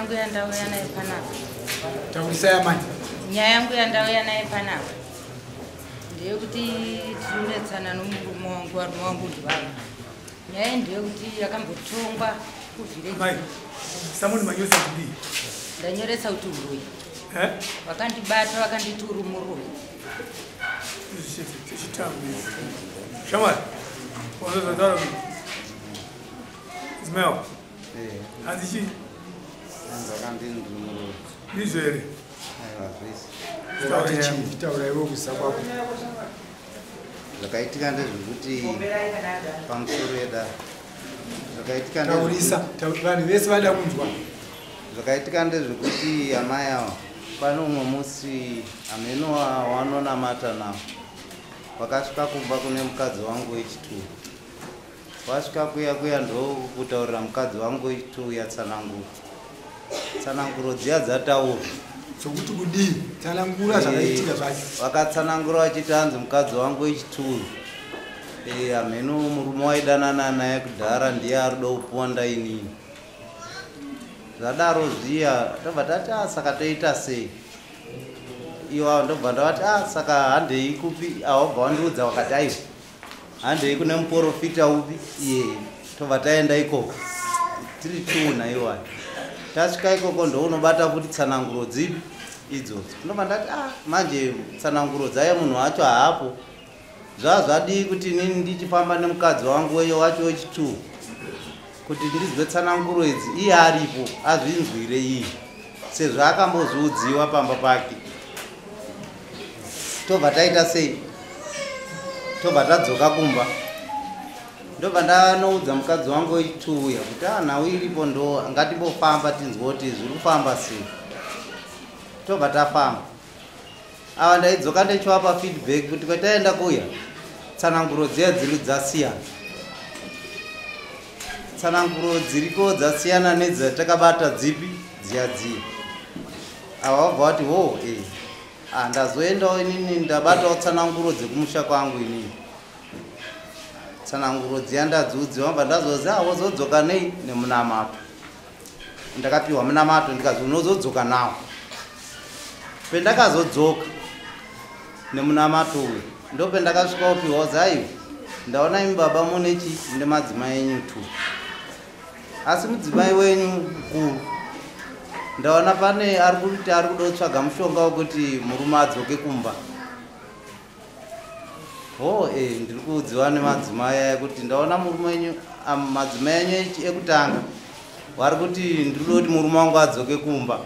Yangu yandauya nayo panapa. Taurisai amai. Nyaya yangu yandauya nayo panapa ndeyekuti tinonetsana nomurume wangu, varume wangu ndivava. Nyaya ndeyekuti yakambotongwa Mai, kuvhireji. Samoni manyoresa kudii? Ndanyoresa kuti uroyi. Eh? Vakandibata vakanditi uri muroyi. Shamwari, wazozvataura kuti mudzimai wako hanzi chii? Ndizvo here? Taura iwe kuziva kwako. Zvakaitika ndezvekuti pamusoro yedare zvakaitika Taurisa, vanhu vese vada kunzwa. Zvakaitika ndezvekuti amai ava pane umwe musi hameno wanonamata nawo vakasvika kumba kune mukadzi wangu wechitu. Wasvika kuya kuya ndokutaurira mukadzi wangu wechitu yatsananguro tsananguro dziya dzataurwa. Dzokuti kudii? Tsanangura zvakaitika zvacho. Vakatsanangura vachiti hanzi mukadzi wangu wechituru hameno murume waidanana naye kudhara ndiye ari kuda kuponda inini. Zvadaro zviya tobva tati a saka toita sei? Iwa ndobva ndavati a saka handei kupi? Awabva wandiudza wakati aiwa handei kune muprofita upi iye. Tobva taenda ikoko tiri two naiwayo. Tasvika ikoko ndounobata futi tsananguro dzipi idzodzo. Ndobva ndati a manje tsananguro dzaye munhu wacho haapo. Zvazvadii kuti inini ndichifamba nemukadzi wangu weyo wacho wechitu kuti ndizwe tsananguro idzi iye aripo azvinzwire iye sezvo akambozviudziwa pamba pake. Tobva taita sei? Tobva tadzoka kumba. Ndobva ndanoudza mukadzi wangu wechitu uya kuti a nhau iripo ndo ngatimbofamba tinzwe kuti zviri kufamba sei. Tobva tafamba. Ava ndaidzoka ndichivapa feedback kuti kwataenda kuya tsananguro dziya dziri dzasiyana. Tsananguro dziriko dzasiyana nedzatakabata dzipi dziya dziya. Ava vabva vati ho ndazoendawo inini ndabatawo tsananguro dzekumusha kwangu inini. Tsananguro dziya ndadziudziwa vabva ndazozi wozodzoka nei nemunamato. Ndakapiwa munamato ndikazi unozodzoka nawo. Pendakazodzoka nemunamato uyu ndopendakasvika kupiwa zaiwa ndaona imi baba mune chi mune madzimai enyu tu, asi mudzimai wenyu mukuru ndaona pane ari kuti ari kuda kutsvaga mushonga wekuti murume adzoke kumba. Ho ndiri kuudziwa nemadzimai aya kuti ndaona murume wenyu madzimai enyu ekutanga vari kuti ndiri kuda kuti murume wangu adzoke kumba,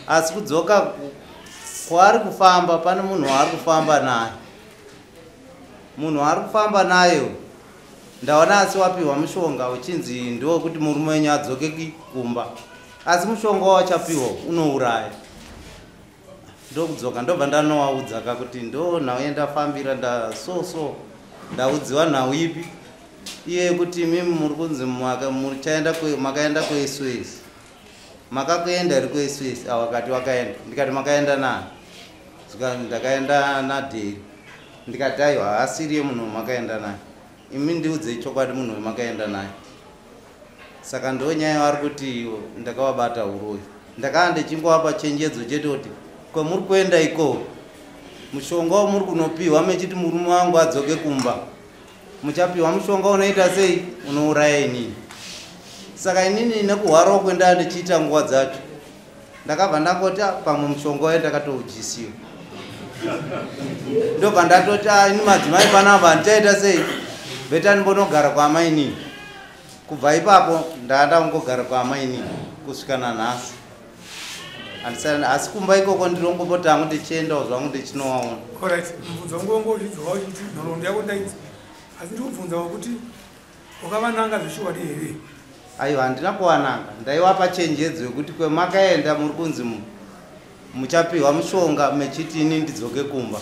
asi kudzoka kwaari kufamba pane munhu waari kufamba naye. Munhu waari kufamba naye ndaona asi wapiwa mushonga uchinzi ndewekuti murume wenyu adzoke kumba, asi mushonga wachapiwa unouraya. Ndokudzoka ndobva ndanowaudza ka kuti ndo nhau yandafambira nda so so ndaudziwa nhau ipi iye yekuti imimi muri kunzi muchaenda makaenda kuSOS. Makakuenda iri kuSOS? Awakati wakaenda. Ndikati makaenda nani? Ndakaenda naDheri. Ndikati aiwa haasiriye munhu wamakaenda naye, imi ndiudzei chokwadi munhu wamakaenda naye. Saka ndo nyaya vari kuti ndakavabata uroyi. Ndakanga ndichingovapa chenjedzo chete kuti kwamuri kuenda ikoko mushonga wamuri kunopiwa mechiti murume wangu adzoke kumba, muchapiwa mushonga unoita sei unouraya inini. Saka inini nekuhwarawo kwenda ndichiita nguva dzacho ndakabva ndangoti pamwe mushonga waye ndakatoudyisiwa. Ndobva ndatoti ini madzimai panapa handichaita sei beta ndimbonogara kwaamainini. Kubva ipapo ndanga ndangogara kwaamainini kusvika nanhasi. Asi kumba ikoko ndirongopotangu ndichiendawo zvangu ndichinowaona. Alright, mubvunzo wangu wangu uchidzoka uchiti nhoroondo yako ndaidzi, asi ndikubvunzawo kuti wakavananga zvechokwadi here? Aiwa, handina kuvananga. Ndaiwapa chenjedzo yekuti kwemakaenda muri kunzi muchapiwa mushonga mechiti ini ndidzoke kumba,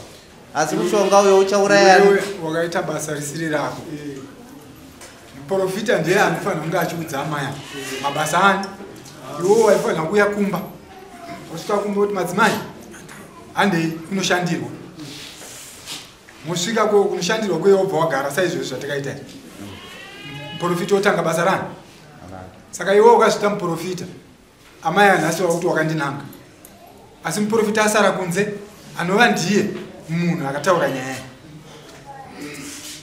asi mushonga uyo uchauraya. Iwewe wakaita basa risiri rako. Muprofita ndiye anofanira kunge achiudza amai ava mabasa ani. Iwewe waifanira kuuya kumba, wasvika kumba kuti madzimai handei kunoshandirwa. Mosvika kunoshandirwa kuye wobva wagara saizvozvo zvatakaita izvi. Muprofita otanga basa rani. Saka iwewe ukazviita muprofita Amai anhasi wakuti wakandinanga, asi muprofita asara kunze anova ndiye munhu akataura nyaya.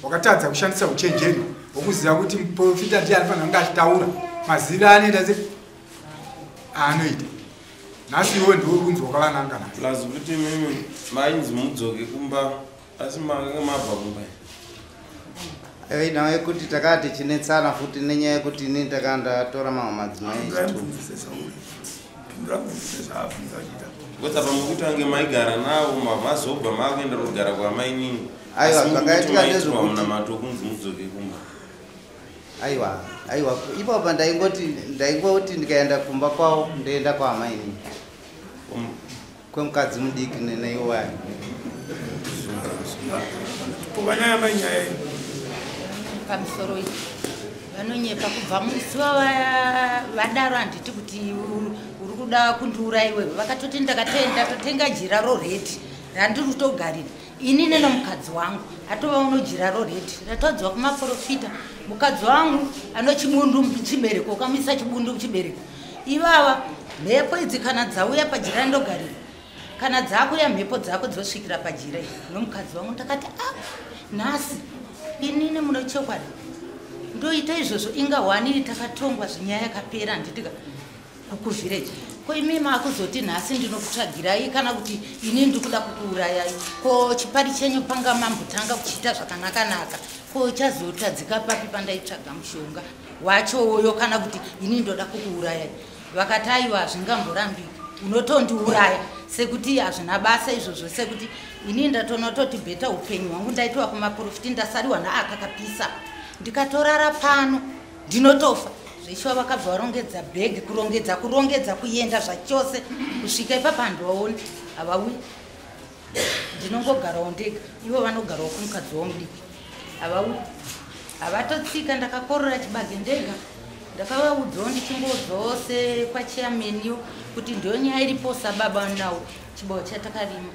Wakatadza kushandisa uchenjeri hwokuziva kuti muprofita ndiye anofanira kunge achitaura maziviro anoita se aanoita. Nhasi iwe ndiwe kunzi wakavananga nhasi. Plus kuti mimi mainzi mudzoke kumba, asi makanga mabva kumba. Nawe kuti takati tichinetsana futi nenyaya yekuti inini ndakanga ndatora mamwe madzimai echitubu. Because apa mukutange maigara navo, mazobva makuenda kugara kwamainini. Aiwa, zvakaitika ndezvekuti munamato kunzi mudzoke kumba. Aiwa, aiwa, ipapo ndaingoti ndikaenda kumba kwavo ndoenda kwaamainini. Kwemukadzi mudiki neneiwaya. Pamusoro iyi vanonyepa kubva musi vadaro, handiti kuti uri kuda kundiuraiwe. Vakatoti ndakatotenga jira roredi randiri kutogarira inini nomukadzi wangu, atova uno jira roredi ratodziwa kumaprofita. Mukadzi wangu ano chibundu muchibereko, ukamuisa chibundu muchibereko. Ivava mhepo idzi kana dzauya pajira ndogarira, kana dzakuya mhepo dzako dzosvikira pajira nomukadzi wangu. Ndakati a nhasi inini muno chokwadi ndoita izvozvo, inga hwanini takatongwa zvinyaya yakapera handitika kukuvhireji. Ko imi makuzoti nhasi ndinokutsvagirai kana kuti inini ndikuda kukuurayai? Ko chipari chenyu panga mambotanga kuchiita zvakanaka-naka, ko chazotadzika papi pandaitsvaga mushonga wacho uyo kana kuti inini ndoda kukuurayai? Vakati aiwa, hazvingamborambiki, unotondiuraya sekuti hazvina basa izvozvo, sekuti inini ndatonototi bheta upenyu hwangu ndaitiwa kumaprofiti, ndasariwa naaka kapisa, ndikatorara pano ndinotofa. Zveshuwa vakabva varongedza bhegi, kurongedza kuenda zvachose kusvika ipapa handivaoni, havauyi. Ndinongogarawo ndega, ivo vanogarawo kumukadzi wavo mudiki, havauyi, havatotsika. Ndakakorora chibage ndega, ndakavaudzawo ndichingoudzawo sekwachiameniyo kuti ndiyo nyaya iripo sababa nawo chibawo chatakarima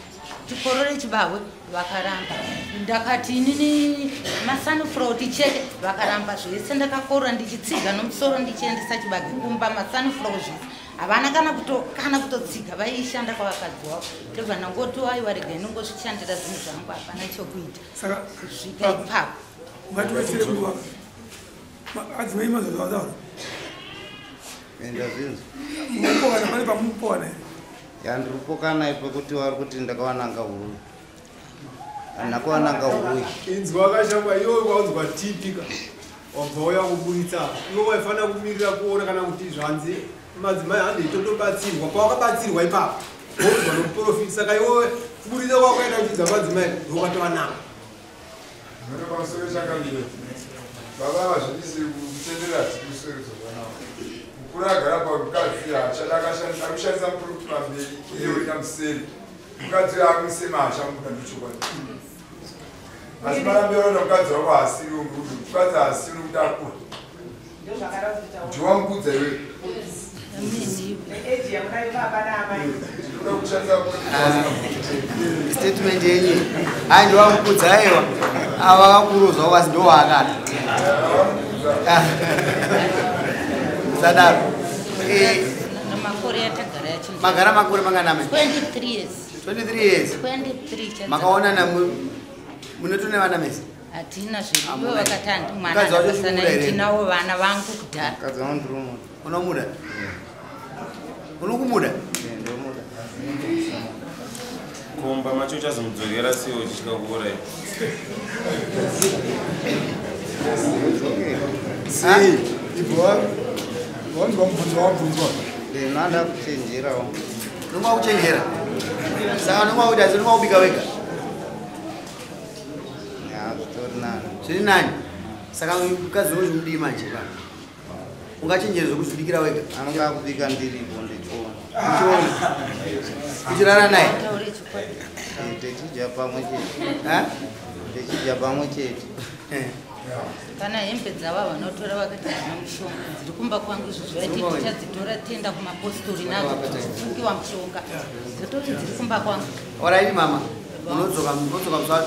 tikorore chibahwe, vakaramba. Ndakati inini masunflower ticheke, vakaramba zvese. Ndakakorora ndichitsiga nomusoro ndichiendesa chibage kumba, masunflower zvese havana kana kutotsiga, vaishanda kwavakadzi wavo. Ndobva ndangoti aiwa, regai ndingozvishandira zvinhu zvangu, hapana chokuita kusvika ipapo. Ungatiwetsere nguva adzimai mazozvataura Enda zvinzwa. Mupokana pane pamupokana here? Ya, ndiri kupokana ipo kuti vari kuti ndakawananga huruyi. Handina kuwananga huruyi. Inzwa akashangwa iwe waunzwa tipika wabva uya kuburitsa iwe waifanira kumirira kuona kana kuti zvanzi madzimai handei totobatsirwa. Pawakabatsirwa ipapo woudzwa nomuprofiti, saka iwe kuburitsa kwakaita uchidza madzimai ndokatowananga. Mune pamusoro chakamira baba vazvindisi kutendera tikusweredzwa navo. Mukuru agara pamukadzi haachada, akushandisa muprofiti pamberi, iye oenda museri. Mukadzi uyo akumusema, hachamuda, ndochokwadi. Asi marambiro anoita mukadzi wako haasiriwo murume, mukadzi haasiri nokuti akura. Ndiwamukudza iwe. Ndinoda kushandisa muprofiti. Statement yenyu hai, ndiwamukudza. Aiwa, ava vakuru zvavo, asi ndowaakada sadaro. Namakore yatagara yacho. Magara makore manganame? 23 years. 23 years. 23 chadzaka. Makaonana munotone vana mese? Hatina zviripo. Hamuna. Vakati handi mwana. Mukadzi wacho akasana chikura here? Ndinawo vana vangu kudhara. Mukadzi wangu ndiri muda. Unomuda? Unokumuda? Ndomuda. Komba macho uchazomudzokera sei uchitya kuuraya? Sei ibva wanzwa mubvunzo wabvunzwa? Ndinoda kuchenjerawo. Unonga kuchenjera, saka unonga kuti asi unonga kubika wega? Ya, zvitori nani. Zviri nani. Saka mukadzi unozvimudii manje pa ungachenjere zvekuzvibikira wega? Anonga akubika ndiripo ndichiona. Uchiona, uchirara naye? Taure chokwadi. Techidya pamwe chete. Ha? Techidya pamwe chete. Kana hembe dzava vanotora vakati dzina mushonga, dziri kumba kwangu izvozvo. Vaiti tichadzitora tienda kumapostori nadzo tichifungiwa mushonga, dzotori dziri kumba kwangu. Alright mama, unodzoka musi wa 2.